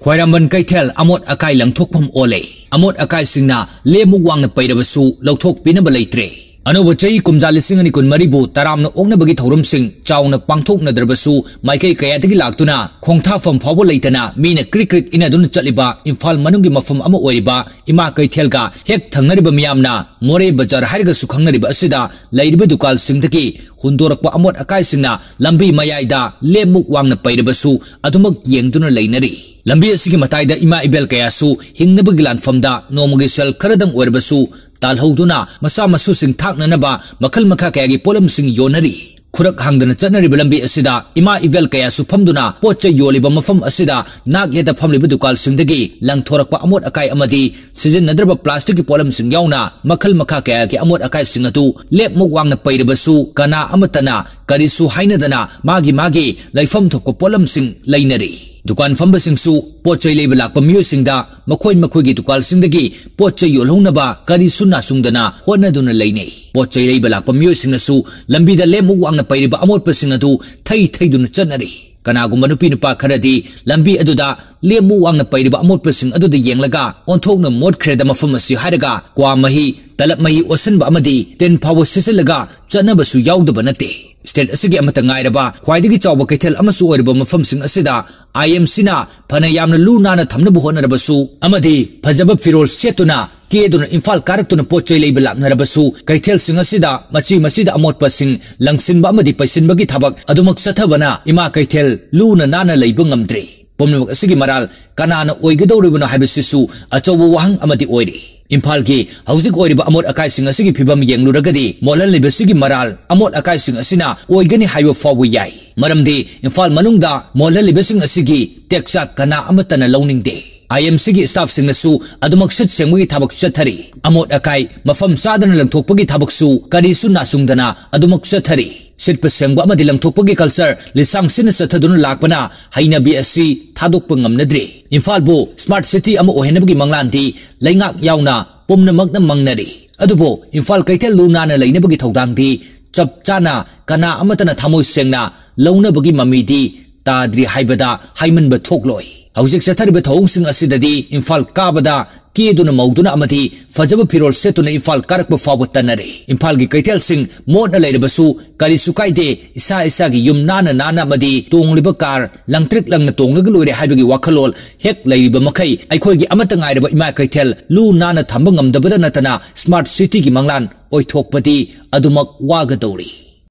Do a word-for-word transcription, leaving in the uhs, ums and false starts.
ꯈ꯭ꯋꯥꯏꯔꯝꯕꯟ ꯀꯩꯊꯦꯜ ꯑꯃꯣꯠ ꯑꯀꯥꯏ ꯂꯪꯊꯣꯛꯐꯝ ꯑꯣꯜꯂꯦ꯫ ꯑꯃꯣꯠ ꯑꯀꯥꯏꯁꯤꯡꯅ ꯂꯦꯝꯃꯨꯛ ꯋꯥꯡꯅ ꯄꯩꯔꯕꯁꯨ ꯂꯧꯊꯣꯛꯄꯤꯅꯕ ꯂꯩꯇ꯭ꯔꯦ꯫ ꯑꯅꯧꯕ ꯆꯍꯤ ꯀꯨꯝꯖꯥ ꯂꯤꯁꯤꯡ ꯑꯅꯤ ꯀꯨꯟ ꯃꯔꯤꯕꯨ ꯇꯔꯥꯝꯅ ꯑꯣꯛꯅꯕꯒꯤ ꯊꯧꯔꯝꯁꯤꯡ ꯆꯥꯎꯅ ꯄꯥꯡꯊꯣꯛꯅꯗ꯭ꯔꯕꯁꯨ, ꯃꯥꯏꯀꯩ ꯀꯌꯥꯗꯒꯤ ꯂꯥꯛꯇꯨꯅ ꯈꯣꯡꯊꯥꯐꯝ ꯐꯥꯎꯕ ꯂꯩꯇꯅ ꯃꯤꯅ ꯀ꯭ꯔꯤꯛ ꯀ꯭ꯔꯤꯛ ꯏꯟꯅꯗꯨꯅ ꯆꯠꯂꯤꯕ ꯏꯝꯐꯥꯜ ꯃꯅꯨꯡꯒꯤ ꯃꯐꯝ ꯑꯃ ꯑꯣꯏꯔꯤꯕ ꯏꯃꯥ ꯀꯩꯊꯦꯜꯒ ꯍꯦꯛ ꯊꯪꯅꯔꯤꯕ ꯃꯤꯌꯥꯝꯅ ꯃꯣꯔꯦ ꯕꯖꯥꯔ ꯍꯥꯏꯔꯒꯁꯨ ꯈꯪꯅꯔꯤꯕ ꯑꯁꯤꯗ ꯂꯩꯔꯤꯕ ꯗꯨꯀꯥꯟꯁꯤꯡꯗꯒꯤ ꯍꯨꯟꯗꯣꯔꯛꯄ ꯑꯃꯣꯠ ꯑꯀꯥꯏꯁꯤꯡꯅ ꯂꯝꯕꯤ ꯃꯌꯥꯏꯗ ꯂꯦꯝꯃꯨꯛ ꯋꯥꯡꯅ ꯄꯩꯔꯕꯁꯨ ꯑꯗꯨꯃꯛ ꯌꯦꯡꯗꯨꯅ ꯂꯩꯅꯔꯤ꯫ ꯂꯝꯕꯤ ꯑꯁꯤꯒꯤ ꯃꯇꯥꯏꯗ ꯏꯃꯥ ꯏꯕꯦꯜ ꯀꯌꯥꯁꯨ ꯍꯤꯡꯅꯕꯒꯤ ꯂꯥꯟꯐꯝꯗ ꯅꯣꯡꯃꯒꯤ ꯁꯦꯜ ꯈꯔꯗꯪ ꯑꯣꯏꯔꯕꯁꯨ ꯇꯥꯜꯍꯧꯗꯨꯅ ꯃꯆꯥ ꯃꯁꯨꯁꯤꯡ ꯊꯥꯛꯅꯅꯕ ꯃꯈꯜ ꯃꯈꯥ ꯀꯌꯥꯒꯤ ꯄꯣꯠꯂꯝꯁꯤꯡ ꯌꯣꯟꯅꯔꯤ꯫ ꯈꯨꯔꯛ ꯍꯥꯡꯗꯅ ꯆꯠꯅꯔꯤꯕ ꯂꯝꯕꯤ ꯑꯁꯤꯗ ꯏꯃꯥ ꯏꯕꯦꯜ ꯀꯌꯥꯁꯨ ꯐꯝꯗꯨꯅ ꯄꯣꯠ ꯆꯩ ꯌꯣꯜꯂꯤꯕ ꯃꯐꯝ ꯑꯁꯤꯗ ꯅꯥꯛ ꯌꯦꯠꯇ ꯐꯝꯂꯤꯕ ꯗꯨꯀꯥꯟꯁꯤꯡꯗꯒꯤ ꯂꯪꯊꯣꯔꯛꯄ ꯑꯃꯣꯠ ꯑꯀꯥꯏ ꯑꯃꯗꯤ ꯁꯤꯖꯤꯟꯅꯗ꯭ꯔꯕ ꯄ꯭ꯂꯥꯁꯇꯤꯛꯀꯤ ꯄꯣꯠꯂꯝꯁꯤꯡ ꯌꯥꯎꯅ ꯃꯈꯜ ꯃꯈꯥ ꯀꯌꯥꯒꯤ ꯑꯃꯣꯠ ꯑꯀꯥꯏꯁꯤꯡ ꯑꯗꯨ ꯂꯦꯞꯃꯨꯛ ꯋꯥꯡꯅ ꯄꯩꯔꯕꯁꯨ ꯀꯅꯥ ꯑꯃꯠꯇꯅ ꯀꯔꯤꯁꯨ ꯍꯥꯏꯅꯗꯅ ꯃꯥꯒꯤ ꯃꯥꯒꯤ ꯂꯩꯐꯝ ꯊꯣꯛꯄ ꯄꯣꯠꯂꯝꯁꯤꯡ ꯂꯩꯅꯔꯤ꯫ ꯗꯨꯀꯥꯟ ꯐꯝꯕꯁꯤꯡꯁꯨ ꯄꯣꯠ ꯆꯩ ꯂꯩꯕ ꯂꯥꯛꯄ ꯃꯤꯑꯣꯏꯁꯤꯡꯗ ꯃꯈꯣꯏ ꯃꯈꯣꯏꯒꯤ ꯗꯨꯀꯥꯟꯁꯤꯡꯗꯒꯤ ꯄꯣꯠ ꯆꯩ ꯌꯣꯜꯍꯧꯅꯕ ꯀꯔꯤꯁꯨ ꯅꯥꯆꯨꯡꯗꯅ ꯍꯣꯠꯅꯗꯨꯅ ꯂꯩꯅꯩ꯫ ꯄꯣꯠ ꯆꯩ ꯂꯩꯕ ꯂꯥꯛꯄ ꯃꯤꯑꯣꯏꯁꯤꯡꯅꯁꯨ ꯂꯝꯕꯤꯗ ꯂꯦꯝꯃꯨꯛ ꯋꯥꯡꯅ ꯄꯩꯔꯤꯕ ꯑꯃꯣꯠꯄꯁꯤꯡ ꯑꯗꯨ ꯊꯩ ꯊꯩꯗꯨꯅ ꯆꯠꯅꯔꯤ꯫ ꯀꯅꯥꯒꯨꯝꯕ ꯅꯨꯄꯤ ꯅꯨꯄꯥ ꯈꯔꯗꯤ ꯂꯝꯕꯤ ꯑꯗꯨꯗ ꯂꯦꯝꯃꯨꯛ ꯋꯥꯡꯅ ꯄꯩꯔꯤꯕ ꯑꯃꯣꯠꯄꯁꯤꯡ ꯑꯗꯨꯗ ꯌꯦꯡꯂꯒ "ꯑꯣꯟꯊꯣꯛꯅ ꯃꯣꯠꯈ꯭ꯔꯦꯗ ꯃꯐꯝ ꯑꯁꯤ" ꯍꯥꯏꯔꯒ ꯀ꯭ꯋꯥ ꯃꯍꯤ, ꯇꯂꯞ ꯃꯍꯤ ꯑꯣꯠꯁꯤꯟꯕ ꯑꯃꯗꯤ ꯇꯤꯟ ꯐꯥꯎꯕ ꯁꯤꯠꯆꯤꯜꯂꯒ ꯆꯠꯅꯕꯁꯨ ꯌꯥꯎꯗꯕ ꯅꯠꯇꯦ꯫ ꯁ꯭ꯇꯦꯠ ꯑꯁꯤꯒꯤ ꯑꯃꯠꯇ ꯉꯥꯏꯔꯕ ꯈ꯭ꯋꯥꯏꯗꯒꯤ ꯆꯥꯎꯕ ꯀꯩꯊꯦꯜ ꯑꯃꯁꯨ ꯑꯣꯏꯔꯤꯕ ꯃꯐꯝꯁꯤꯡ ꯑꯁꯤꯗ ꯑꯥꯏ ꯑꯦꯝ ꯁꯤꯅ ꯐꯅ ꯌꯥꯝꯅ ꯂꯨ ꯅꯥꯟꯅ ꯊꯝꯅꯕ ꯍꯣꯠꯅꯔꯕꯁꯨ ꯑꯃꯗꯤ ꯐꯖꯕ ꯐꯤꯔꯣꯜ ꯁꯦꯠꯇꯨꯅ ꯀꯦꯗꯨꯅ ꯏꯝꯐꯥꯜ ꯀꯥꯔꯛꯇꯨꯅ ꯄꯣꯠ ꯆꯩ ꯂꯩꯕ ꯂꯥꯛꯅꯔꯕꯁꯨ, ꯀꯩꯊꯦꯜꯁꯤꯡ ꯑꯁꯤꯗ ꯃꯆꯤ ꯃꯆꯤꯗ ꯑꯃꯣꯠꯄꯁꯤꯡ ꯂꯪꯁꯤꯟꯕ ꯑꯃꯗꯤ ꯄꯩꯁꯤꯟꯕꯒꯤ ꯊꯕꯛ ꯑꯗꯨꯃꯛ ꯆꯠꯊꯕꯅ ꯏꯃꯥ ꯀꯩꯊꯦꯜ ꯂꯨꯅ ꯅꯥꯟꯅ ꯂꯩꯕ ꯉꯝꯗ꯭ꯔꯦ꯫ ꯄꯨꯝꯅꯃꯛ ꯑꯁꯤꯒꯤ ꯃꯔꯥꯜ ꯀꯅꯥꯅ ꯑꯣꯏꯒꯗꯧꯔꯤꯕꯅꯣ ꯍꯥꯏꯕꯁꯤꯁꯨ ꯑꯆꯧꯕ ꯋꯥꯍꯪ ꯑꯃꯗꯤ ꯑꯣꯏꯔꯤ꯫ ꯏꯝꯐꯥꯜꯒꯤ ꯍꯧꯖꯤꯛ ꯑꯣꯏꯔꯤꯕ ꯑꯃꯣꯠ ꯑꯀꯥꯏꯁꯤꯡ ꯑꯁꯤꯒꯤ ꯐꯤꯕꯝ ꯌꯦꯡꯂꯨꯔꯒꯗꯤ ꯃꯣꯠꯍꯜꯂꯤꯕꯁꯤꯒꯤ ꯃꯔꯥꯜ ꯑꯃꯣꯠ ꯑꯀꯥꯏꯁꯤꯡ ꯑꯁꯤꯅ ꯑꯣꯏꯒꯅꯤ ꯍꯥꯏꯕ ꯐꯥꯎꯕ ꯌꯥꯏ꯫ ꯃꯔꯝꯗꯤ ꯏꯝꯐꯥꯜ ꯃꯅꯨꯡꯗ ꯃꯣꯠꯍꯜꯂꯤꯕꯁꯤꯡ ꯑꯁꯤꯒꯤ ꯇꯦꯛꯆꯥꯛ ꯀꯅꯥ ꯑꯃꯠꯇꯅ ꯂꯧꯅꯤꯡꯗꯦ꯫ ꯑꯥꯏ ꯑꯦꯝ ꯁꯤꯒꯤ ꯁ꯭ꯇꯥꯐꯁꯤꯡꯅꯁꯨ ꯑꯗꯨꯃꯛ ꯁꯤꯠ ꯁꯦꯡꯕꯒꯤ ꯊꯕꯛ ꯆꯠꯊꯔꯤ꯫ ꯑꯃꯣꯠ ꯑꯀꯥꯏ ꯃꯐꯝ ꯆꯥꯗꯅ ꯂꯪꯊꯣꯛꯄꯒꯤ ꯊꯕꯛꯁꯨ ꯀꯔꯤꯁꯨ ꯅꯥꯆꯨꯡꯗꯅ ꯑꯗꯨꯃꯛ ꯆꯠꯊꯔꯤ꯫ ꯁꯤꯠꯄ ꯁꯦꯡꯕ ꯑꯃꯗꯤ ꯂꯪꯊꯣꯛꯄꯒꯤ ꯀꯜꯆꯔ ꯂꯤꯁꯥꯡ ꯁꯤꯠꯅ ꯆꯠꯊꯗꯨꯅ ꯂꯥꯛꯄꯅ ꯍꯩꯅꯕꯤ ꯑꯁꯤ ꯊꯥꯗꯣꯛꯄ ꯉꯝꯅꯗ꯭ꯔꯤ꯫ ꯏꯝꯐꯥꯜꯕꯨ ꯁ꯭ꯃꯥꯔꯠ ꯁꯤꯇꯤ ꯑꯃ ꯑꯣꯏꯍꯟꯅꯕꯒꯤ ꯃꯪꯂꯥꯟꯗꯤ ꯂꯩꯉꯥꯛ ꯌꯥꯎꯅ ꯄꯨꯝꯅꯃꯛꯅ ꯃꯪꯅꯔꯤ꯫ ꯑꯗꯨꯕꯨ ꯏꯝꯐꯥꯜ ꯀꯩꯊꯦꯜ ꯂꯨ ꯅꯥꯟꯅ ꯂꯩꯅꯕꯒꯤ ꯊꯧꯗꯥꯡꯗꯤ ꯆꯞ ꯆꯥꯅ ꯀꯅꯥ ꯑꯃꯠꯇꯅ ꯊꯃꯣꯏ ꯁꯦꯡꯅ ꯂꯧꯅꯕꯒꯤ ꯃꯃꯤꯗꯤ ꯇꯥꯗ꯭ꯔꯤ ꯍꯥꯏꯕꯗ ꯍꯥꯏꯃꯟꯕ ꯊꯣꯛꯂꯣꯏ꯫ ꯍꯧꯖꯤꯛ ꯆꯠꯊꯔꯤꯕ ꯊꯧꯑꯣꯡꯁꯤꯡ ꯑꯁꯤꯗꯗꯤ ꯏꯝꯐꯥꯜ ꯀꯥꯕꯗ ꯀꯦꯗꯨꯅ ꯃꯧꯗꯨꯅ ꯑꯃꯗꯤ ꯐꯖꯕ ꯐꯤꯔꯣꯜ ꯁꯦꯠꯇꯨꯅ ꯏꯝꯐꯥꯜ ꯀꯥꯔꯛꯄ ꯐꯥꯎꯕ ꯇꯟꯅꯔꯦ꯫ ꯏꯝꯐꯥꯜꯒꯤ ꯀꯩꯊꯦꯜꯁꯤꯡ ꯃꯣꯠꯅ ꯂꯩꯔꯕꯁꯨ ꯀꯔꯤꯁꯨ ꯀꯥꯏꯗꯦ, ꯏꯁꯥ ꯏꯁꯥꯒꯤ ꯌꯨꯝ ꯅꯥꯟꯅ ꯅꯥꯟꯅ ꯑꯃꯗꯤ ꯇꯣꯡꯂꯤꯕ ꯀꯥꯔ ꯂꯪꯇ꯭ꯔꯤꯛ ꯂꯪꯅ ꯇꯣꯡꯂꯒ ꯂꯣꯏꯔꯦ ꯍꯥꯏꯕꯒꯤ ꯋꯥꯈꯜꯂꯣꯟ ꯍꯦꯛ ꯂꯩꯔꯤꯕ ꯃꯈꯩ ꯑꯩꯈꯣꯏꯒꯤ ꯑꯃꯠꯇ ꯉꯥꯏꯔꯕ ꯏꯃꯥ ꯀꯩꯊꯦꯜ ꯂꯨ ꯅꯥꯟꯅ ꯊꯝꯕ ꯉꯝꯗꯕꯗ ꯅꯠꯇꯅ ꯁ꯭ꯃꯥꯔꯠ ꯁꯤꯇꯤꯒꯤ ꯃꯪꯂꯥꯟ ꯑꯣꯏꯊꯣꯛꯄꯗꯤ ꯑꯗꯨꯃꯛ ꯋꯥꯒꯗꯧꯔꯤ꯫